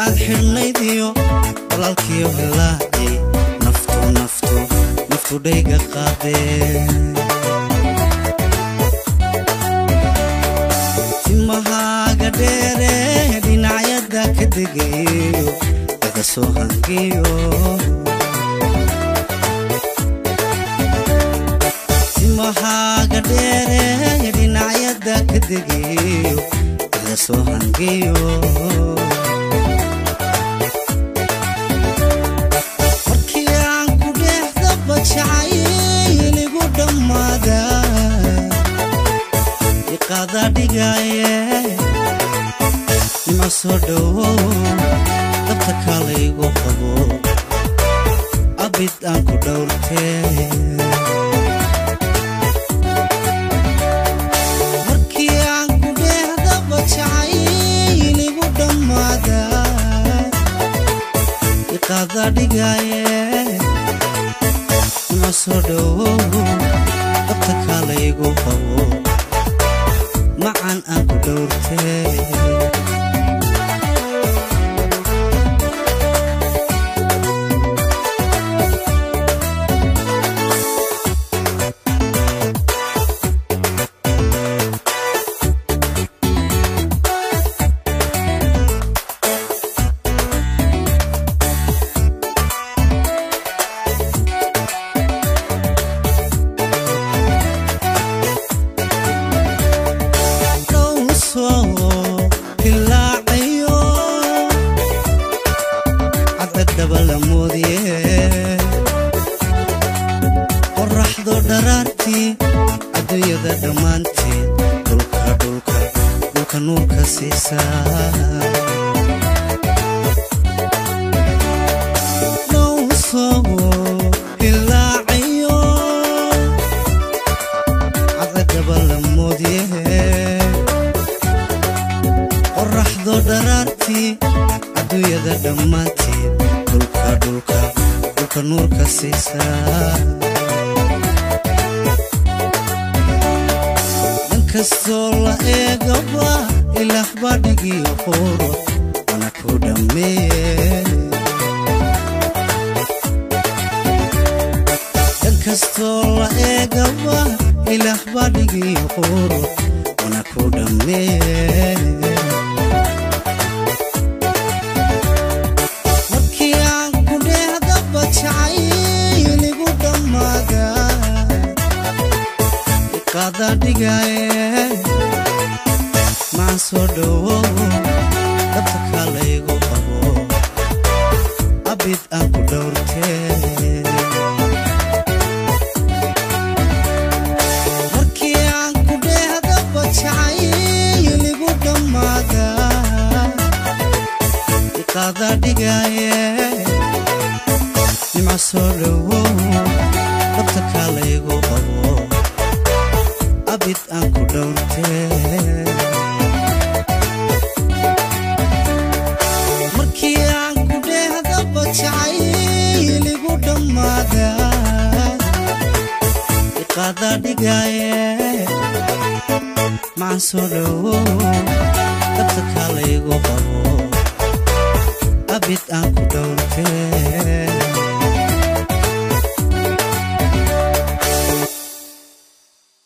Aad xidhnaydiyo walaalkiyo hilaacay naftu naftu naftu dhayga qaadee. Timahaaga dheere dhinacyada ka degayo laga soo hangiyo. Timahaaga dheere dhinacyada ka degayo laga soo hangiyo. Markii aan ku dheexdaba jacayligu dhammaada iqaada dhigaye nima soo dhowow dabta kalaygu qabo abid aan ku dhowrtee. Markii aan ku dheexdaba jacayligu dhammaada iqaada dhigaye nima soo dhowow dabta kalaygu qabo macan aan ku dhowrtee. Hilaacayo cadceddaba la moodiye qorraxdo dharaartii adduunyada dhammaanteed dhulka dhulka dhulka nuurka siisa. Dhowsoo hilaacayo cadceddaba la moodiye qorraxdo dharaartii adduunyada dhammaanteed dhulka dhulka dhulka nuurka siisa. Dhan kastoo la eegaba ilaah baa dhigiyo quro wana ku dhammeeye. Dhan kastoo la eegaba ilaah baa dhigiyo quro wana ku dhammeeye. Markii aan ku dheexdaba jacayligu dhammaada iqaada dhigaye macan soo dhowow dabta kalaygu qabo abid aan ku dhowrtee. Markii aan ku dheexdaba jacayligu dhammaada iqaada dhigaye nimca soo dhowow dabta kalaygu qabo abid aan ku dhowrtee. Markii aan ku dheexdaba jacayligu dhammaada iqaada dhigaye macan soo dhowow dabta kalaygu qabo abid aan ku dhowrtee.